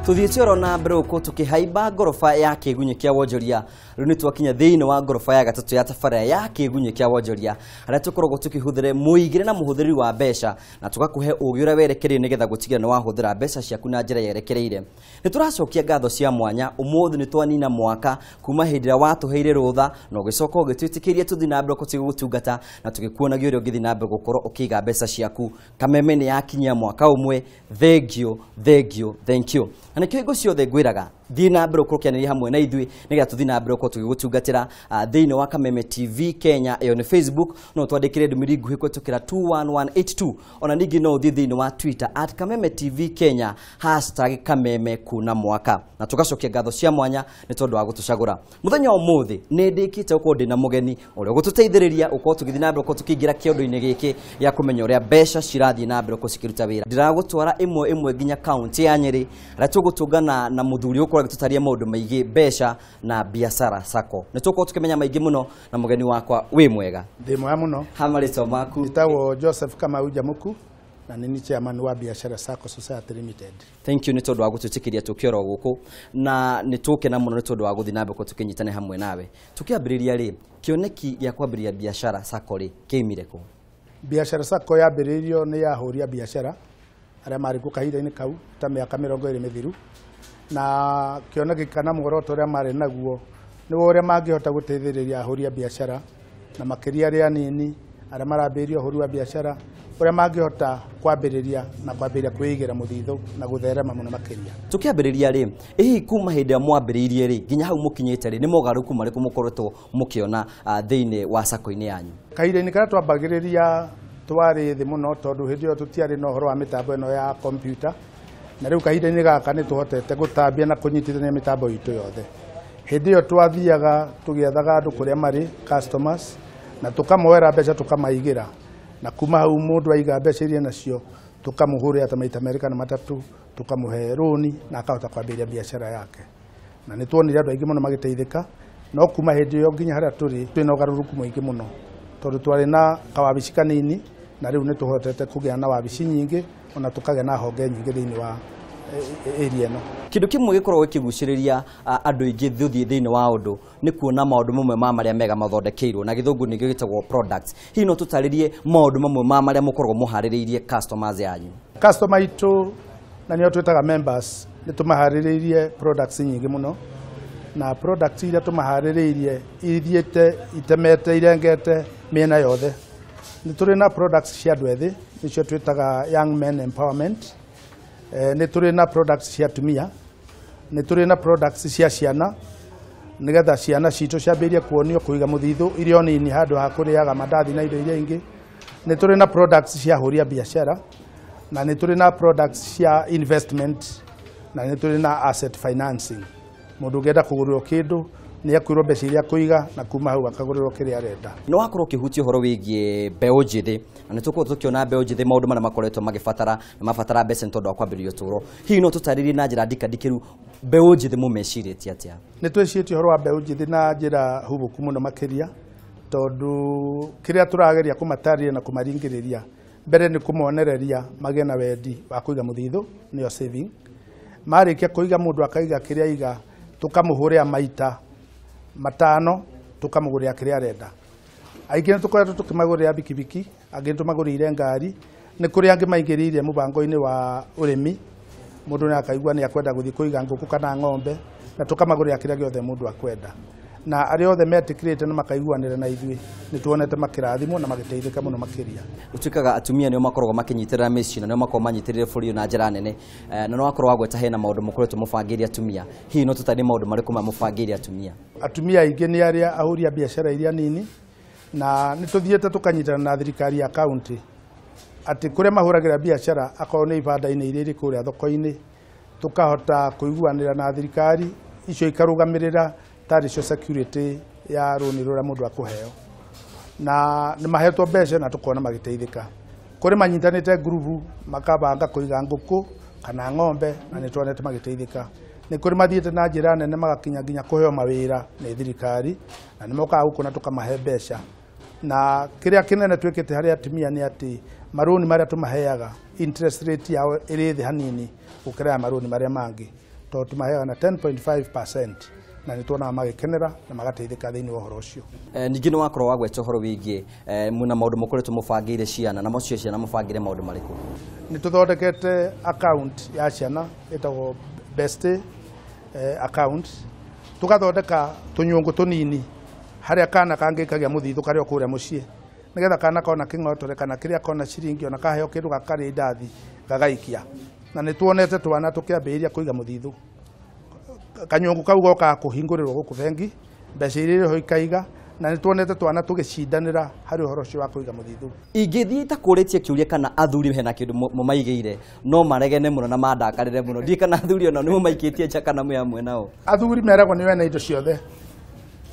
Tuthiĩte oro na mbere gũkorwo tũkĩhaimba ngoroba ya kĩgunyĩ kĩa wonjoria. Rĩu nĩ twakinya thĩinĩ wa ngoroba ya gatatũ ya tabarĩra ya kĩgunyĩ kĩa wonjoria, harĩa tũkoragwo tũkĩhũthĩra mũigĩre na mũhũthĩri wa mbeca na tũgakũhe ũgĩ ũrĩa werekereire nĩgetha gũtigĩrĩra nĩ wahũthĩra mbeca ciaku na njĩra yerekereire. Nĩ tũracokia ngatho cia mwanya. Ũmũthĩ nĩ twanina mwaka kuma hĩndĩ ĩrĩa watũheire rũtha na ũgĩcoka ũgĩtwĩtĩkĩria tũthiĩ na mbere gũtungata na tũgĩkuonagia ũrĩa ũngĩthiĩ na mbere gũkorwo ũkĩiga mbeca ciaku. Kameme nĩ yakinyia mwaka ũmwe. Thank you, thank you, thank you. Na nĩkĩo hingo ciothe ngwĩraga thiĩ na mbere ũkorwo ũkĩanĩria hamwe na ithuĩ nĩgetha tũthiĩ na mbere ũkorwo tũgĩgũtungatĩra thĩinĩ wa Kameme TV Kenya, ĩyo nĩ Facebook. No twandĩkĩre ndũmĩrĩri nguhĩ kũhetũkĩra 21182. Ona ningĩ no ũthiĩ thĩinĩ wa Twitter @KamemeTV Kenya, #Kameme kuna mwaka, na tũgacokia ngatho cia mwanya nĩ tondũ wa gũtũcagũra. Mũthenya wa ũmũthĩ nĩ ndĩkĩte gũkorwo ndĩna mũgeni ũrĩa ũgũtũteithĩrĩria gũkorwo tũgĩthiĩ na mbere gũkorwo tũkĩingĩra kĩũndũ-inĩ gĩkĩ gĩa kũmenya ũrĩa mbeca cirathiĩ na mbere gũkorwo cikĩruta wĩra. Ndĩragũtwara ĩmwe ĩmwe nginya kaunti ya Nyĩrĩ harĩa tũgũtũngana na mũthuri ũkorwo agĩtũtaria maũndũ maingĩ mbeca na biacara sacco. Nĩ tũgũkorwo tũkĩmenya maingĩ mũno na mũgeni wakwa. Wĩ mwega? Ndĩ mwega mũno. Ha marĩtwa maku? Njĩtagwo Joseph Kamau Jamuku na nĩ niĩ chairman wa Biashara Sacco Society Limited. Thank you nĩ tondũ wa gũtwĩtĩkĩria tũke oro gũkũ, na nĩ tũkena mũno nĩ tondũ wa gũthiĩ na mbere gũkorwo tũkĩnyitana hamwe nawe. Tũkĩambĩrĩria rĩ, kĩoneki gĩa kwambĩrĩria biacara sacco rĩ kĩoimire kũ? Biashara Sacco yambĩrĩirio nĩ ahũri a biacara arĩa marĩ kuo kahinda-inĩ kau ta mĩaka 20 mĩthiru, na kĩoneki kana muoroto ũrĩa marĩ naguo nĩ wa ũrĩa mangĩhota gũteithĩrĩria ahũri a biacara na makĩria arĩa anini arĩa marambĩrĩria ũhũri wa biacara, ũrĩa mangĩhota kwambĩrĩria na kwambĩrĩria kwĩigĩra mũthithũ na gũtherema mũno makĩria. Tũkĩambĩrĩria rĩ, hihi kuma hĩndĩ ĩrĩa mwambĩrĩirie rĩ nginya hau mũkinyĩte rĩ, nĩ mogarũrũku marĩkũ mũkoretwo mũkĩona thĩinĩ wa sacco-inĩ yanyu? Kahinda-inĩ karĩa twambagĩrĩria twarĩ thĩ mũno, tondũ hĩndĩ ĩyo tũtiarĩ na ũhoro wa mĩtambo ĩno ya kompiuta, na rĩu kahinda-inĩ gaka nĩ tũhotete gũtambia na kũnyitithania mĩtambo itũ yothe. Hĩndĩ ĩyo twathiaga tũgĩethaga andũ kũrĩa marĩ customers na tũkamoera mbeca tũkamaigĩra, na kuma hau mũndũ aiga mbeca iria nacio tũkamũhũrĩra ta maita merĩ kana matatũ, tũkamũhe rũni na akahota kwambĩrĩria biacara yake. Na nĩ tuonire andũ aingĩ mũno magĩteithĩka, no kuma hĩndĩ ĩyo nginya harĩa tũrĩ twĩna ũgarũrũku mũingĩ mũno, tondũ twarĩ na kawabici kanini na rĩu nĩ tũhotete kũgĩa na wabici nyingĩ ona tũkagĩa na honge nyingĩ thĩinĩ wa area ĩno. Kĩndũ kĩmwe gĩkoragwo gĩkĩgucĩrĩria andũ aingĩ gũthiĩ thĩinĩ wa ũndũ nĩ kuona maũndũ mamwe ma marĩa mega mathondekeirwo, na gĩthũngũ nĩkĩo gĩtagwo products. Hihi no tũtarĩrie maũndũ mamwe ma marĩa mũkoragwo mũharĩrĩirie customers yanyu? Customer itũ na nĩo twĩtaga members, nĩ tũmaharĩrĩirie products nyingĩ mũno, na products iria tũmaharĩrĩirie ithiĩte itemete irengete mĩena yothe. Nĩ tũrĩ na products cia andũ ethĩ, nĩcio twĩtaga Young Men Empowerment. Nĩ tũrĩ na products cia atumia, nĩ tũrĩ na products cia ciana, nĩgetha ciana citũ ciambĩrĩrie kuonio kũiga mũthithũ irĩ o nini handũ ha kũrĩaga mandathi na indo iria ingĩ. Nĩ tũrĩ na products cia ahũri a biacara, na nĩ tũrĩ na products cia investment, na nĩ tũrĩ na asset financing. Mũndũ ũngĩenda kũgũrĩrwo kĩndũ nĩ akwĩrwo mbeca iria akũiga na kuma hau akagũrĩrwo kĩrĩa arenda. Nĩ wakorwo ũkĩhutia ũhoro wĩgiĩ mbeũ njĩthĩ, na nĩ tũkorwo tũkĩona mbeũ njĩthĩ maũndũ marĩa makoretwo magĩbatara na mabatara mbeca nĩ tondũ wa kwambĩrĩria ũtũũro. Hihi no tũtarĩrie na njĩra ndikandikĩru mbeũ njĩthĩ mũmecirĩtie atĩa? Nĩ twĩcirĩtie ũhoro wa mbeũ njĩthĩ na njĩra hubũku mũno makĩria, tondũ kĩrĩa tũrageria kũmatarĩria na kũmaringĩrĩria mbere nĩ kũmonereria magĩe na wendi wa kũiga mũthithũ, nĩyo saving. Marĩkia kũiga mũndũ akaiga kĩrĩa aiga, tũkamũhũrĩra maita matano tũkamũgũrĩra kĩrĩa arenda. Aingĩ nĩ tũkoretwo tũkĩmagũrĩra bikibiki, angĩ nĩ tũmagũrĩire ngari, nĩ kũrĩ angĩ maingĩrĩire mũbango-inĩ wa ũrĩmi, mũndũ nĩ akaigua nĩ akwenda gũthiĩ kũiga ngũkũ kana ng'ombe, na tũkamagũrĩra kĩrĩa gĩothe mũndũ akwenda. Na arĩa othe metĩkĩrĩte na makaiguanĩra na ithuĩ nĩ tuonete makĩrathimwo na magĩteithĩka mũno makĩria. Gũtuĩkaga atumia nĩo makoragwo makĩnyitĩrĩra mĩciĩ na nĩo makoragwo manyitĩrĩire bũrũri ũyũ na njĩra nene, na no wakorwo wagweta hena maũndũ mũkoretwo mũbangĩire atumia. Hihi no tũtarĩrie maũndũ marĩkũ maya mũbangĩire atumia? Atumia aingĩ nĩ arĩa ahũri a biacara iria nini, na nĩ tũthiĩte tũkanyitana na thirikari ya kaunti atĩ kũrĩa mahũragĩra biacara akorwo nĩ ibanda-inĩ iria irĩ kũrĩa thoko-inĩ, tũkahota kũiguanĩra na thirikari icio ikarũgamĩrĩra tarĩ cio security ya rũni rũrĩa mũndũ akũheo, na nĩ mahetwo mbeca na tũkona magĩteithĩka. Kũrĩ manyitanĩte ngurubu makabanga kũiga ngũkũ kana ng'ombe na nĩ tuonete magĩteithĩka. Nĩ kũrĩ mathiĩte na njĩra nene magakinya nginya kũheo mawĩra nĩ thirikari, na nĩ mokaga gũkũ na tũkamahe mbeca. Na kĩrĩa kĩnene twĩkĩte harĩ atumia nĩ atĩ marũni marĩa tũmaheaga interest rate yao ĩrĩ thĩ hanini gũkĩra ya marũni marĩa mangĩ. Tondũ tũmaheaga na 10.5% na nĩ tuonaga magĩkenera na magateithĩka thĩinĩ wa ũhoro ũcio. Ningĩ nĩ wakorwo wagweta ũhoro wĩgiĩ mwĩna maũndũ mũkoretwo mũbangĩire ciana, na macio ciana mũbangĩre maũndũ marĩkũ? Nĩ tũthondekete account ya ciana ĩtagwo Best account, tũgathondeka tũnyũngũ tũnini harĩa kana kangĩkagia mũthithũ karĩ o kũrĩa mũciĩ, nĩgetha kana kona kĩng'otore kana kĩrĩa kona ciringi ona kaheo kĩndũ gakarĩa indathi gagaikia. Na nĩ tuonete twana tũkĩambĩrĩria kũiga mũthithũ. Kanyũngũ kau gokaga kũhingũrĩrwo gũkũ bengi, mbeca iria irĩ ho ikaiga, na nĩ tuonete twana tũgĩcindanĩra harĩ ũhoro ũcio wa kũiga mũthithũ. Ingĩthiĩ itakũrĩtie kĩũria kana athuri hena kĩndũ mũmaigĩire, no maregene mũno na mandakarĩre mũno. Ndiũĩ kana athuri onao nĩ mũmaikĩtie nja kana mwĩ hamwe nao. Athuri meragwo nĩ wene indo ciothe,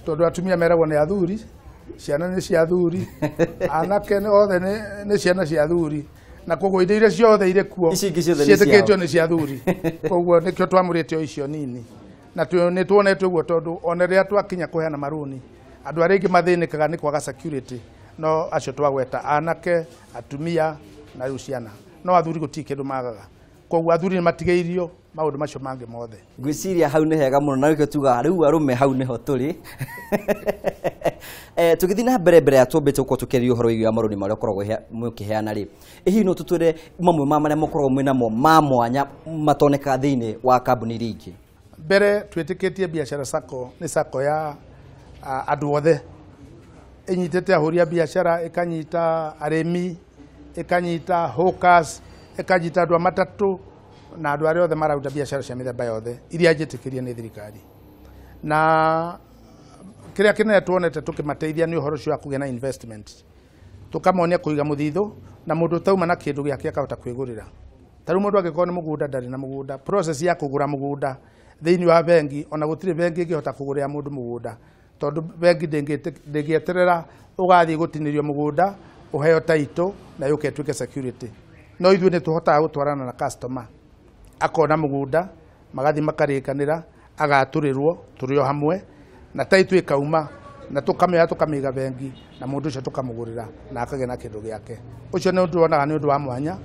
tondũ atumia meragwo nĩ athuri, ciana nĩ cia athuri, anake othe nĩ ciana cia athuri, na koguo indo iria ciothe irĩ kuo Ici ingĩ ciothe nĩ ciĩtĩkĩtio ciao. nĩ cia athuri. Koguo nĩkĩo twamũrĩte o icio nini, na nĩ tuonete ũguo tondũ ona rĩrĩa twakinya kũheana marũni, andũ arĩa aingĩ mathĩnĩkaga nĩ kwaga security, no acio twagweta anake, atumia na rĩu ciana, no athuri gũtirĩ kĩndũ magaga. Koguo athuri nĩ matigĩirio maũndũ macio mangĩ mothe. Ngwĩciria hau nĩ hega mũno, na nĩkĩo tugaga rĩu arũme hau nĩho tũrĩ. Tũgĩthiĩ na mbere, mbere ya twambĩte gũkorwo tũkĩaria ũhoro wĩgiĩ wa marũni marĩa ũkoragwo mũkĩheana rĩ, ĩ hihi no tũtwĩre mamwe ma marĩa mũkoragwo mwĩ namo ma mwanya matonekaga thĩinĩ wa kambuni iria ingĩ? Mbere twĩtĩkĩtie Biashara Sacco nĩ sacco ya andũ othe, ĩnyitĩte ahũri a biacara, ĩkanyita arĩmi, ĩkanyita hawkers, ĩkanyita andũ a matatũ na andũ arĩa othe mararuta biacara cia mĩthemba yothe iria njĩtĩkĩrie nĩ thirikari. Na kĩrĩa kĩnene tuonete tũkĩmateithia nĩ ũhoro ũcio wa kũgĩa na investment, tũkamonia kũiga mũthithũ, na mũndũ ũtauma na kĩndũ gĩake akahota kwĩgũrĩra. Ta rĩu mũndũ angĩkorwo nĩ mũgũnda ndarĩ na mũgũnda, process ya kũgũra mũgũnda thĩinĩ wa bengi, ona gũtirĩ bengi ĩngĩhota kũgũrĩra mũndũ mũgũnda, tondũ bengi ndĩngĩeterera ũgathiĩ gũtinĩrio mũgũnda ũheo title na yũke ĩtuĩke security. No ithuĩ nĩ tũhotaga gũtwarana na customer, akona mũgũnda, magathiĩ makarĩkanĩra, agatũrĩrwo tũrĩ o hamwe, na title ĩkauma, na tũkamĩoya tũkamĩiga bengi, na mũndũ ũcio tũkamũgũrĩra na akagĩa na kĩndũ gĩake. Ũcio nĩ ũndũ wonaga nĩ ũndũ wa mwanya,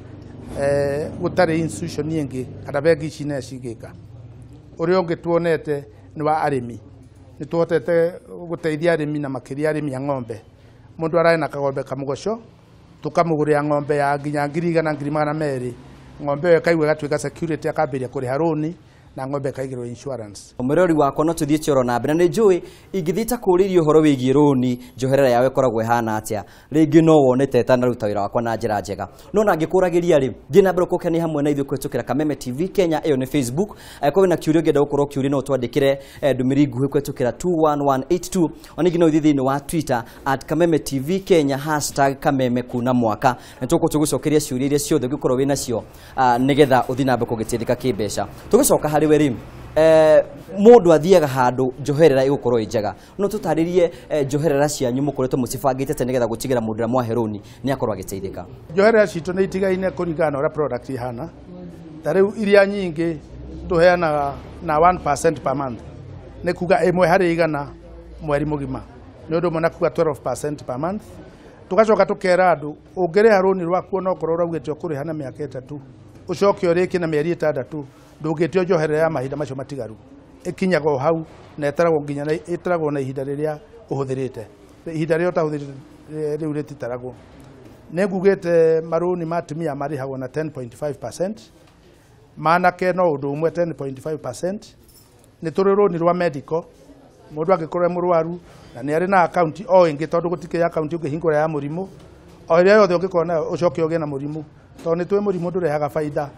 gũtarĩ institution ĩngĩ kana bengi ici nene cingĩka. Ũrĩa ũngĩ tuonete nĩ wa arĩmi. Nĩ tũhotete gũteithia arĩmi na makĩria arĩmi a ng'ombe. Mũndũ ararĩ na kagombe kamũgoco, tũkamũgũrĩra ng'ombe ya nginya 100,000, 200,000. Ng'ombe ĩyo ĩkaigua ĩgatuĩka security, akambĩrĩria kũrĩha rũni na ng'ombe ĩkaigĩrwo insurance. Mwĩrori wakwa, no tũthiĩ cioro na mbere, na nĩ njũĩ ingĩthiĩ ta kũũrĩria ũhoro wĩgiĩ rũni, njoherera yawe ĩkoragwo ĩhana atĩa, rĩngĩ no wone ta ĩtanaruta wĩra wakwa na njĩra njega. No na ngĩkũragĩria rĩ, thiĩ na mbere gũkenia hamwe na ithuĩ kũhĩtũkĩra Kameme TV Kenya, ĩyo nĩ Facebook. Angĩkorwo wĩna kĩũria ũngĩenda gũkorwo ũkĩũria, no ũtwandĩkĩre ndũmĩrĩri nguhĩ kũhĩtũkĩra 21182. Ona ningĩ no ũthiĩ thĩinĩ wa Twitter at Kameme TV Kenya, hashtag Kameme kuna mwaka, na tũgũkorwo tũgũcokeria ciũria iria ciothe ũngĩkorwo wĩnacio, nĩgetha ũthiĩ na mbere kũgĩteithĩka kĩmbeca. Tũgĩcoka harĩ we rĩ, mũndũ athiaga handũ njoherera ĩgũkorwo ĩ njega, no tũtarĩrie njoherera cianyu mũkoretwo mũcibangĩte atĩa nĩgetha gũtigĩra mũndũ ũrĩa mwahe rũni nĩ akorwo agĩteithĩka? Njoherera citũ nĩ itigaine kũringana na ũrĩa product ihana. Ta rĩu iria nyingĩ tũheanaga na 1% per month, nĩ kuga ĩmwe harĩ igana mweri mũgima, nĩ ũndũ ũmwe na kuga 12% per month. Tũgacoka tũkera andũ, ũngĩrĩha rũni rwaku onokorwo ũraugĩte ũkũrĩha na mĩaka 3, ũcoke ũrĩkie na mĩeri 6, ndũngĩtio njoherera ya mahinda macio matigaru. Ĩkinyaga o hau na ĩtaragwo nginya na, ĩtaragwo na ihinda rĩrĩa ũhũthĩrĩte. Ihinda rĩrĩa ũtahũthĩrĩte rĩu rĩtitaragwo. Nĩ ngugĩte marũni ma atumia marĩhagwo na 10.5%, manake no ũndũ ũmwe 10.5%. Nĩ tũrĩ rũni rwa medical, mũndũ angĩkorwo e mũrwaru na nĩ arĩ na account o ĩngĩ, tondũ gũtikĩrĩ account ũngĩhingũra ya mũrimũ, o ĩrĩa yothe ũngĩkorwo nayo ũcoke ũgĩe na mũrimũ, tondũ nĩ tũĩ mũrimũ ndũrehaga baida,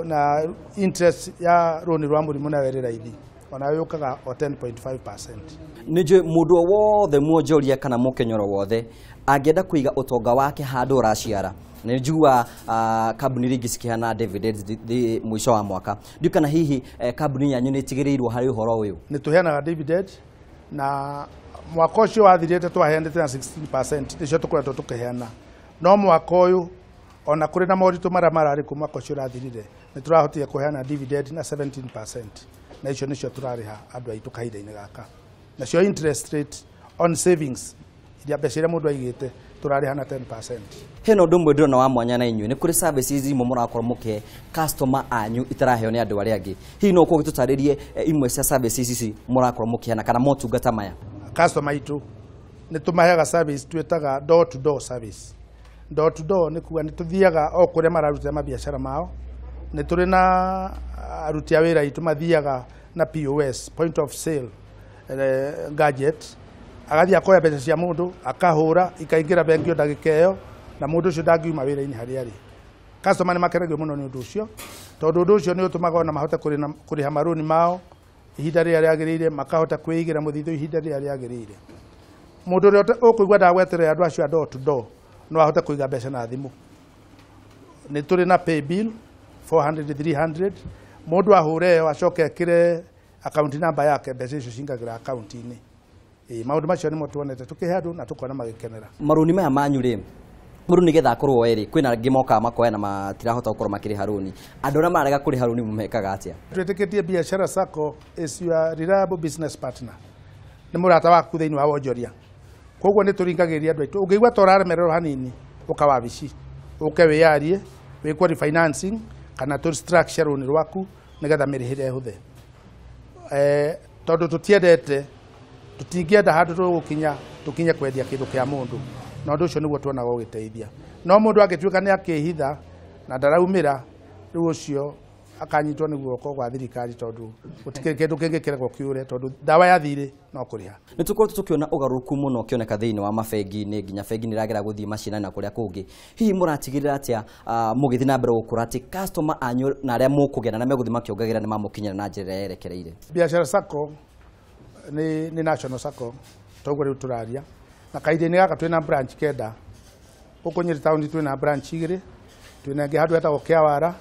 na interest ya rũni rwa mũrimũ nayo ĩrĩ raithi, onayo yũkaga o 10.5%. Nĩ njũĩ mũndũ o wothe mwonjoria kana mũkenyoro wothe angĩenda kũiga ũtonga wake handũ ũraciara, nĩ njiguaga kambuni iria ingĩ cikĩheana dividends mũico wa mwaka, ndiũ kana hihi kambuni yanyu nĩ ĩtigĩrĩirwo harĩ ũhoro ũyũ? Nĩ tũheanaga dividend, na mwaka ũcio wathirĩte twaheanĩte na 16%, nĩcio tũkoretwo tũkĩheana. No mwaka ũyũ ona kũrĩ na moritũ marĩa mararĩ kuo mwaka ũcio ũrathirire, nĩ tũrahotire kũheana dividend na 17%, na icio nĩcio tũrarĩha andũ aitũ kahinda-inĩ gaka. Nacio interest rate on savings, iria mbeca iria mũndũ aigĩte, Tũrarĩha na 10%. Hena ũndũ ũmwe ndĩrona wa mwanya na inyuĩ, nĩ kũrĩ services imwe mũrakorwo mũkĩhe customer anyu itaraheo nĩ andũ arĩa angĩ. Hihi no ũkorwo ũgĩtũtarĩrie imwe cia services ici mũrakorwo mũkĩheana kana motungata maya? Customer itũ nĩ tũmaheaga service twĩtaga door to door service. Door to door nĩ kuga nĩ tũthiaga o kũrĩa mararutĩra mabiacara mao. Nĩ tũrĩ na aruti a wĩra aitũ mathiaga na POS, point of sale gadget, agathiĩ akoya mbeca cia mũndũ, akahũra ikaingĩra bengi o ndagĩka ĩyo, na mũndũ ũcio ndangiuma wĩra-inĩ harĩa arĩ. Customer nĩ makenagio mũno nĩ ũndũ ũcio, tondũ ũndũ ũcio nĩ ũtũmaga ona mahote kũrĩha marũni mao ihinda rĩrĩa rĩagĩrĩire, makahota kwĩigĩra mũthithũ ihinda rĩrĩa rĩagĩrĩire. Mũndũ ũrĩa ũkũigua ndagweterera andũ acio a door to door no ahote kũiga mbeca na thimũ. Nĩ tũrĩ na pay bill 400 300, mũndũ ahũre ĩyo acoke ekĩre account number yake, mbeca icio cingagĩra account-inĩ. Maũndũ macio nĩmo tuonete tũkĩhe andũ na tũkona magĩkenera. Marũni maya manyu rĩ, mũndũ nĩgetha akorwo erĩ, kwĩna angĩ mokaga makoya na matirahota gũkorwo makĩrĩha rũni. Andũ arĩa marega kũrĩha rũni mekaga atĩa? Twĩtĩkĩtie Biashara Sacco is your reliable business partner, nĩ mũrata waku thĩinĩ wa wonjoria. Koguo nĩ tũringagĩrĩria andũ aitũ, ũngĩigua ta ũraremererwo hanini, ũka wabici, ũke wĩyarie, wĩkwo refinancing kana tũ structure rũni rwaku nĩgetha mĩrĩhĩre ĩhũthe. Tondũ tũtiendete, tũtingĩenda handũ tũgũkinya tũkinye kwendia kĩndũ kĩa mũndũ, na ũndũ ũcio nĩguo tuonaga ũgĩteithia. No mũndũ angĩtuĩka nĩ akĩhitha na ndaraumĩra, rĩu ũcio akanyitwo nĩ guoko gwa thirikari, tondũ gũtikĩrĩ kĩndũ kĩngĩ kĩregwo kĩũre, tondũ ndawa ya thirĩ no kũrĩha. Nĩ tũkoretwo tũkĩona ũgarũrũku mũno ũkĩoneka thĩinĩ wa mabengi-inĩ, nginya bengi nĩ iragera gũthiĩ macinani na kũrĩa kũngĩ. Hihi mũratigĩrĩra atĩa mũgĩthiĩ na mbere gũkũra atĩ customer anyu na arĩa mũkũgĩa na megũthiĩ makĩongagĩrĩra nĩ mamũkinyĩra na njĩra ĩrĩa yerekereire? Biashara Sacco nĩ national sacco, toguo rĩu tũraria, na kahinda-inĩ gaka twĩna branch 9 gũkũ Nyĩrĩ taũni, twĩna branch 2, twĩna ĩngĩ handũ hetagwo Kĩawara,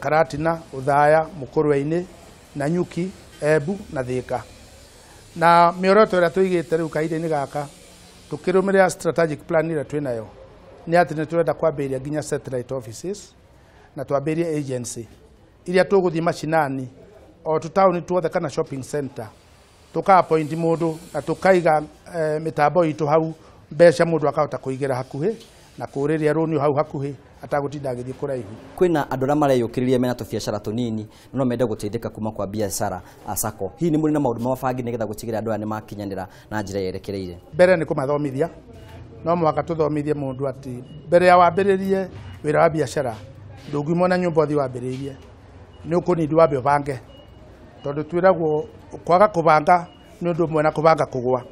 Karatina, Ũthaya, Mũkũrwe-inĩ, Nanyuki, Embu na Thĩka. Na mĩoroto ĩrĩa tũigĩte rĩu kahinda-inĩ gaka tũkĩrũmĩrĩra strategic plan ĩrĩa twĩnayo nĩ atĩ nĩ tũrenda kwambĩrĩria nginya satellite offices na twambĩrĩrie agency iria tũgũthiĩ macinani o tũtaũni tuothe kana shopping center, tũka appoint mũndũ na tũkaiga mĩtambo itũ hau, mbeca mũndũ akahota kũigĩra hakuhĩ na kũrĩria rũni hau hakuhĩ atagũtinda agĩthiĩ kũraihu. Kwĩna andũ arĩa mareyũkĩrĩria mena tũbiacara tũnini no mende gũteithĩka kuma kwa Biashara Sacco. Hihi nĩ mũrĩ na maũndũ mabangi nĩgetha gũtigĩrĩra andũ aya nĩ makinyanĩra na njĩra yerekereire? Mbere nĩ kũmathomithia, no mũhaka tũthomithie mũndũ atĩ mbere ya wambĩrĩrie wĩra wa biacara ndũngiuma na nyũmba ũthiĩ wambĩrĩrie, nĩ ũkũnindi wambe ũbange, tondũ twĩragwo kwaga kũbanga nĩ ũndũ ũmwe na kũbanga kũgwa,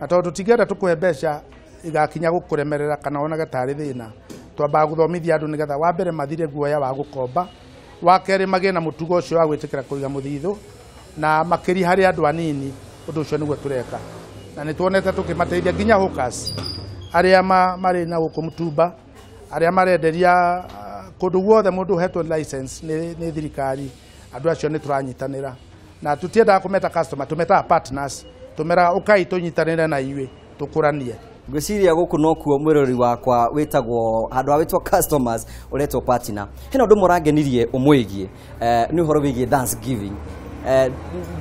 na tondũ tũtingĩenda tũkũhe mbeca igakinya gũkũremerera kana wonage tarĩ thĩna, twambaga gũthomithia andũ nĩgetha wa mbere mathire guoya wa gũkomba, wa kerĩ magĩe na mũtugo ũcio wa gwĩtĩkĩra kũiga mũthithũ, na makĩria harĩ andũ anini ũndũ ũcio nĩguo tũreka. Na nĩ tuonete tũkĩmateithia nginya hawkers arĩa marĩ na gũkũ mũtumba, arĩa marenderia kũndũ guothe mũndũ ũhetwo license nĩ thirikari, andũ acio nĩ tũranyitanĩra. Na tũtiendaga kũmeta customer, tũmetaga partners, tũmeraga ũkai tũnyitanĩre na inyuĩ tũkũranie. Ngwĩciria gũkũ nokuo mwĩrori wakwa wĩtagwo handũ ha wĩtwo customers ũretwo partner. Hena ũndũ mũrangenirie ũmwĩgiĩ, nĩ ũhoro wĩgiĩ Thanksgiving.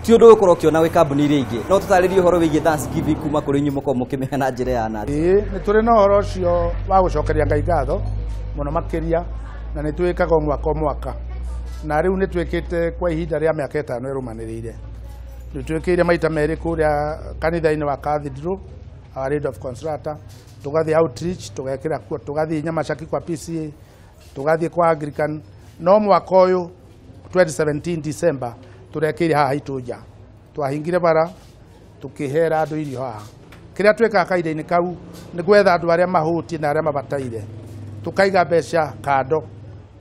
Ti ũndũ ũgũkorwo ũkĩona wĩ kambuni iria ingĩ, no tũtarĩrie ũhoro wĩgiĩ Thanksgiving kuma kũrĩ inyuĩ mũkorwo mũkĩmĩhe na njĩra ya na. Ĩĩ, nĩ tũrĩ na ũhoro ũcio wa gũcokeria Ngai ngatho mũno makĩria, na nĩ twĩkaga o mwaka o mwaka, na rĩu nĩ twĩkĩte kwa ihinda rĩa mĩaka 5 ĩrũmanĩrĩire. Nĩ twĩkĩire maita merĩ kũrĩa kanitha-inĩ wa Cathedral, Our Lady of Consolata, tũgathiĩ outreach, tũgekĩra kuo, tũgathiĩ Nyamacaki kwa PCA, tũgathiĩ kwa Anglican. No mwaka ũyũ 2017 December tũrekĩire haha haitũ nja, twahingire bara tũkĩhera andũ irio haha. Kĩrĩa twĩkaga kahinda-inĩ kau nĩ gwetha andũ arĩa mahũtiĩ na arĩa mabataire, tũkaiga mbeca kando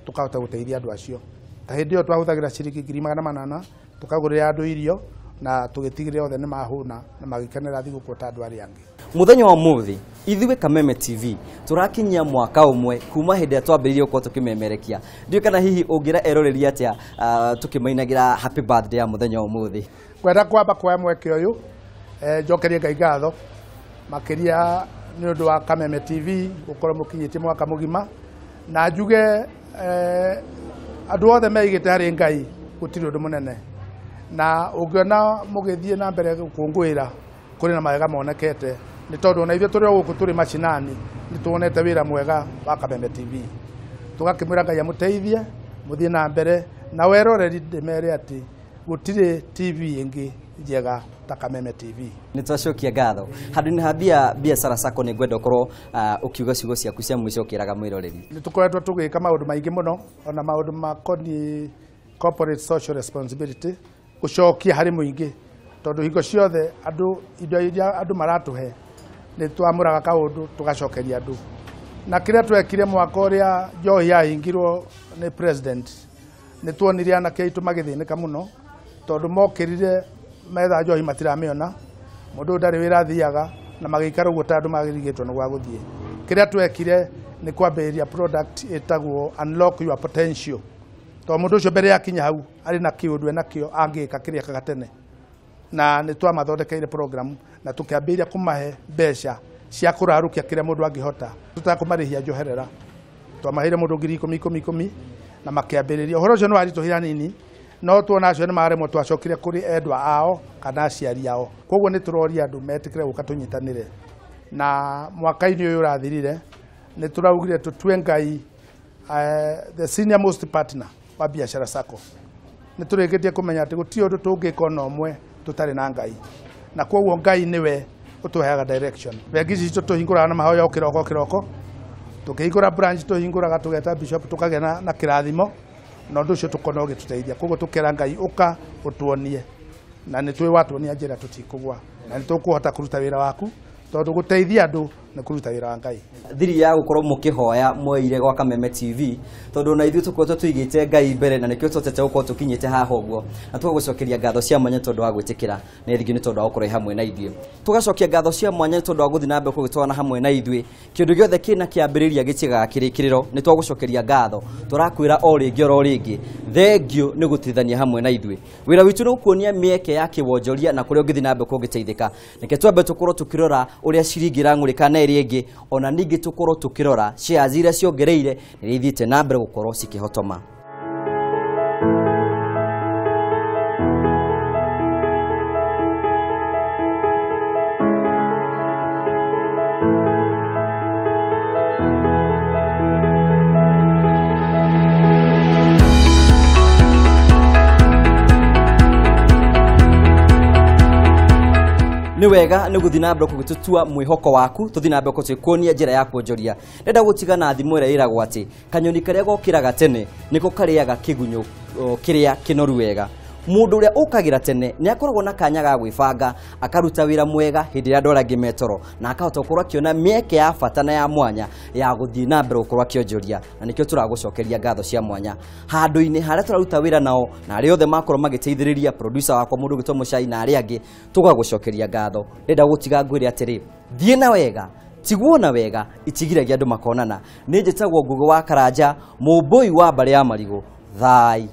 tũkahota gũteithia andũ acio. Ta hĩndĩ ĩyo twahũthagĩra ciringi 800,000 tũkagũrĩra andũ irio na tũgĩtigĩrĩra othe nĩ mahũna na magĩkenera thigũkũ ta andũ arĩa angĩ. Mũthenya wa ũmũthĩ ithuĩ Kameme TV tũrakinyia mwaka ũmwe kuma hĩndĩ ĩrĩa twambĩrĩirie gũkorwo tũkĩmemerekia. Ndiũĩ kana hihi ũngĩra eroreri atĩa tũkĩmainagĩra happy birthday ya mũthenya wa ũmũthĩ. Ngwenda kwamba kuoya mweke ũyũ njokerie Ngai ngatho makĩria nĩ ũndũ wa Kameme TV gũkorwo mũkinyĩtie mwaka mũgima, na njuge andũ othe meigĩte harĩ Ngai gũtirĩ ũndũ mũnene, na ũngĩona mũgĩthiĩ na mbere gũkũngũĩra kũrĩ na mawega monekete Nĩ tondũ ona ithuĩ tũrĩ o gũkũ tũrĩ macinani nĩ tuonete wĩra mwega wa Kameme TV. Tũgakĩmwĩra Ngai amũteithie mũthiĩ na mbere na weroreri ndĩmere atĩ gũtirĩ TV ĩngĩ njega ta Kameme TV. Nĩ twacokia ngatho. Handũ-inĩ ha Biacara Sacco nĩ ngwenda ũkorwo ũkiuga ciugo ciaku cia mũico ũkĩraga mwĩroreri. Nĩ tũkoretwo tũgĩka maũndũ maingĩ mũno ona maũndũ makoniĩ corporate social responsibility gũcokia harĩ mũingĩ tondũ hingo ciothe andũ indo iria andũ maratũhe nĩ twamũraga kaũndũ tũgacokeria andũ. Na kĩrĩa twekire mwaka ũrĩa njohi yahingirwo nĩ president nĩ tuonire anake aitũ magĩthĩnĩka mũno tondũ mokĩrire metha njohi matiramĩona, mũndũ ũyũ ndarĩ wĩra athiaga na magĩikara ũguo ta andũ magĩrigĩtwo nĩ gwa gũthiĩ. Kĩrĩa twekire nĩ kwambĩrĩria product ĩtagwo Unlock Your Potential tondũ mũndũ ũcio mbere yakinya hau arĩ na kĩũndũ enakĩo angĩka kĩrĩa ekaga tene, na nĩ twamathondekeire program na tũkĩambĩrĩria kũmahe mbeca cia kũrarũkia kĩrĩa mũndũ angĩhota tũtakũmarĩhia njoherera. Twamaheire mũndũ 10,000 10 10 na makĩambĩrĩria. Ũhoro ũcio nĩ waritũhire hanini no tuona acio nĩ maremwo twacokire kũrĩ endwa ao kana aciari ao. Koguo nĩ tũroria andũ metĩkĩre gũka tũnyitanĩre. Na mwaka-inĩ ũyũ ũrathirire nĩ tũraugire tũtue Ngai the senior most partner wa Biacara Sacco. Nĩ tũrĩkĩtie kũmenya atĩ gũtirĩ ũndũ tũngĩka ona ũmwe tũtarĩ na Ngai, na koguo Ngai nĩwe ũtũheaga direction. Bengi citũ tũhingũraga na mahoya o kĩroko kĩroko, tũkĩhingũra branch tũhingũraga tũgeta bishop tũkagĩa na kĩrathimo na ũndũ ũcio tũkona ũgĩtũteithia. Koguo tũkera Ngai ũka ũtuonie, na nĩ tũĩ watuonia njĩra tũtikũgwa na nĩ tũkũhota kũruta wĩra waku tondũ gũteithia andũ nĩ kũruta wĩra wa Ngai. Thiri ya gũkorwo mũkĩhoya mweire gwa Kameme TV tondũ ona ithuĩ tũkoretwo tũigĩte Ngai mbere na nĩkĩo tũhotete gũkorwo tũkinyĩte haha ũguo, na tũgagũcokeria ngatho cia mwanya tondũ wa gwĩtĩkĩra na thengio nĩ tondũ wa gũkorwo hamwe na ithuĩ. Tũgacokia ngatho cia mwanya nĩ tondũ wa gũthiĩ na mbere gũgĩtwarana hamwe na ithuĩ. Kĩndũ gĩothe kĩna kĩambĩrĩria gĩtiagaga kĩrĩkĩrĩro, nĩ twagũcokeria ngatho. Tũrakwĩra o rĩngĩ oro rĩngĩ thengio nĩ gũteithania hamwe na ithuĩ. Wĩra witũ nĩ gũkuonia mĩeke ya kĩwonjoria na kũrĩa ũngĩthiĩ na mbere kũngĩteithĩka. Reke twambe tũkorwo tũkĩrora ũrĩa ciringi ĩrang'ũrĩka na ĩrĩa ĩngĩ, ona ningĩ tũkorwo tũkĩrora shares iria ciongereire na iria ithiĩte na mbere gũkorwo cikĩhotoma. Nĩ wega nĩ gũthiĩ na mbere gũgĩtũtua mwĩhoko waku, tũthiĩ na mbere gũtũkuonia njĩra ya kuonjoria. Ndĩrenda gũtiga na thimũ ĩrĩa ĩragwo atĩ kanyoni karĩa gokĩraga tene nĩko karĩaga kĩgunyũ kĩrĩa kĩnoru wega. Mũndũ ũrĩa ũkagĩra tene nĩ akoragwo na kanya ga gwĩbanga, akaruta wĩra mwega hĩndĩ ĩrĩa andũ arĩa angĩ metoro, na akahota gũkorwo akĩona mĩeke ya bata na ya mwanya ya gũthiĩ na mbere gũkorwo akĩonjoria, na nĩkĩo tũragũcokeria ngatho cia mwanya. Handũ-inĩ harĩa tũraruta wĩra nao na arĩa othe makorwo magĩteithĩrĩria producer wakwa mũndũ ũgĩtwo Mũcai na arĩa angĩ, tũgagũcokeria ngatho. Ndĩrenda gũtiga ngwĩre atĩrĩ, thiĩ na wega, tigwo na wega, itigiragia andũ makonana. Nĩ njĩtagwo Ngũgĩ wa Karanja, mũmbũi wa mbarĩ ya Marigũ. Thai.